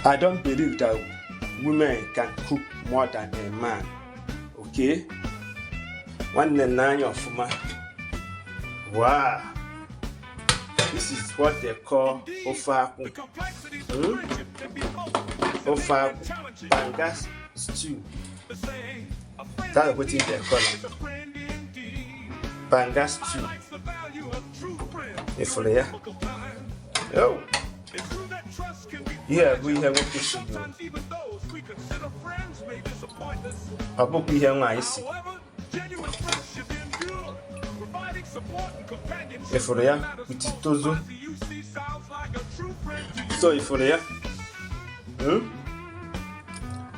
I don't believe that women can cook more than a man. Okay? Nwanne m n'anya ọfụma. Wow! This is what they call ofe akwụ. Hmm? Ofe akwụ. Banga stew. That's wetin they call am. Banga stew. Ị fụrụ ya? Oh. Ihe a bụ ihe nwoke si. Ọ bụkwa ihe nwaanyị si. Ị fụrụ ya with tozo. So ị fụrụ ya? Hmm?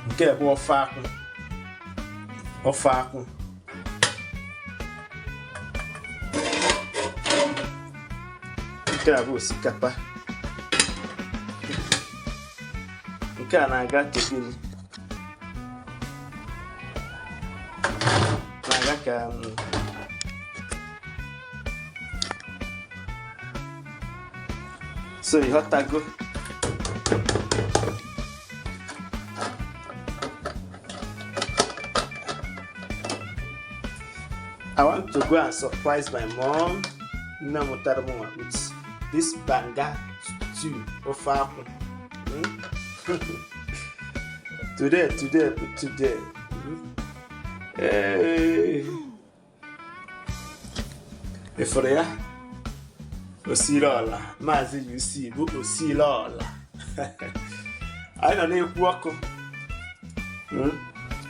Nke a bụ ofe akwụ. Ofe akwụ. Nke a bụ osikapa. Nke a na-aga ka gịnị? Na-aga ka so ịghọtago. I want to go and surprise my mom, nne mụtara m nwa, with this banga stew, ofe akwụ. Today, today, today. Hey. Ị fụrụ ya? Osiri ọla, Maazị UC bụ osiri ọla. Anyị nọ na-ekwu ọkụ.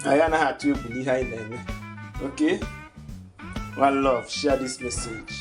Anyị anaghị atụ egwu n'ihe anyị na-eme. Okay? One love. Share this message.